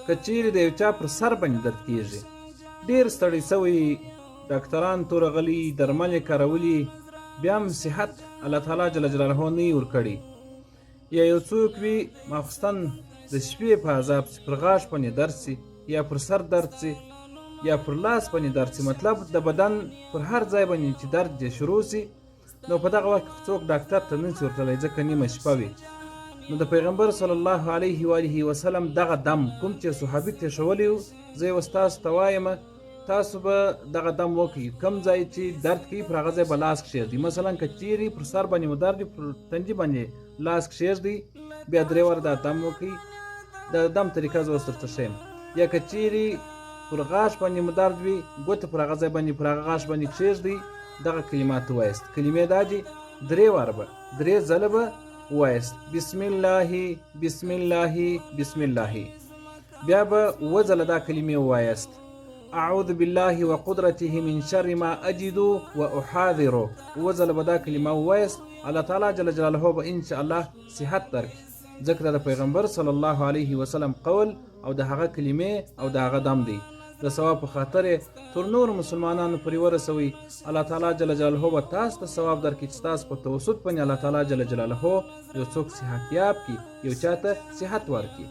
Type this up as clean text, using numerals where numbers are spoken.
که چیرې د یو چا پر سر باندې درد کیږي، ډیر ستړی سوی، ډاکتران ته ورغلی، درمل یې کارولي، بیا هم صحت الله تعالی جل جلاله نه یې ورکړی، یا یو څوک وي ماخوستن د شپې په عذاب سي، پر غاښ باندې درد سي، یا پر سر درد سي، یا پر لاس باندې درد سي، مطلب د بدن پر هر ځای باندې چې درد یې شروع سي، نو په دغه وخت کې څوک ډاکټر ته نه سي ورتللی، ځکه نیمه شپه وي. نو د پیغمبر صلی الله علیه و آله وسلم دغه دم کوم چې صحابي ته ښوولی و، زه یې اوس تاسو ته وایم، تاسو به دغه دم وکړئ. کوم ځای چې درد کوي پر هغه ځای به لاس کښېږدئ. مثلا که چیرې پر سر باندې مو درد وي، پر تندي باندې لاس کښېږدئ، بیا درې واره دا دم وکړئ. د دم طریقه زه اوس درته ښیم. یا که چیرې پر غاښ باندې مو درد وي، ګوته پر هغه ځای باندې پر هغه غاښ باندې کښېږدئ، دغه کلمات ووایاست. کلمې دا دي، درې واره به، درې ځله به ووایاست، بسم الله، بسم الله، بسم الله. بیا به اووه ځله دا کلمې ووایاست، اعوذ بالله وقدرته من شر ما اجد واحاذر. اووه ځله به دا کلمه ووایاست، الله تعالی جل جلاله به ان شاء الله صحت درکړي، ځکه دا د پیغمبر صلی الله علیه وسلم قول او د هغه کلمې او د هغه دم دی. د ثواب په خاطر یې تر نورو مسلمانانو پورې ورسوئ. الله تعالی جل جلاله به تاسو ته ثواب درکړي چې ستاسو په توسط باندې الله تعالی جل جلاله یو څوک صحتیاب کړي، یو چاته صحت ورکړي.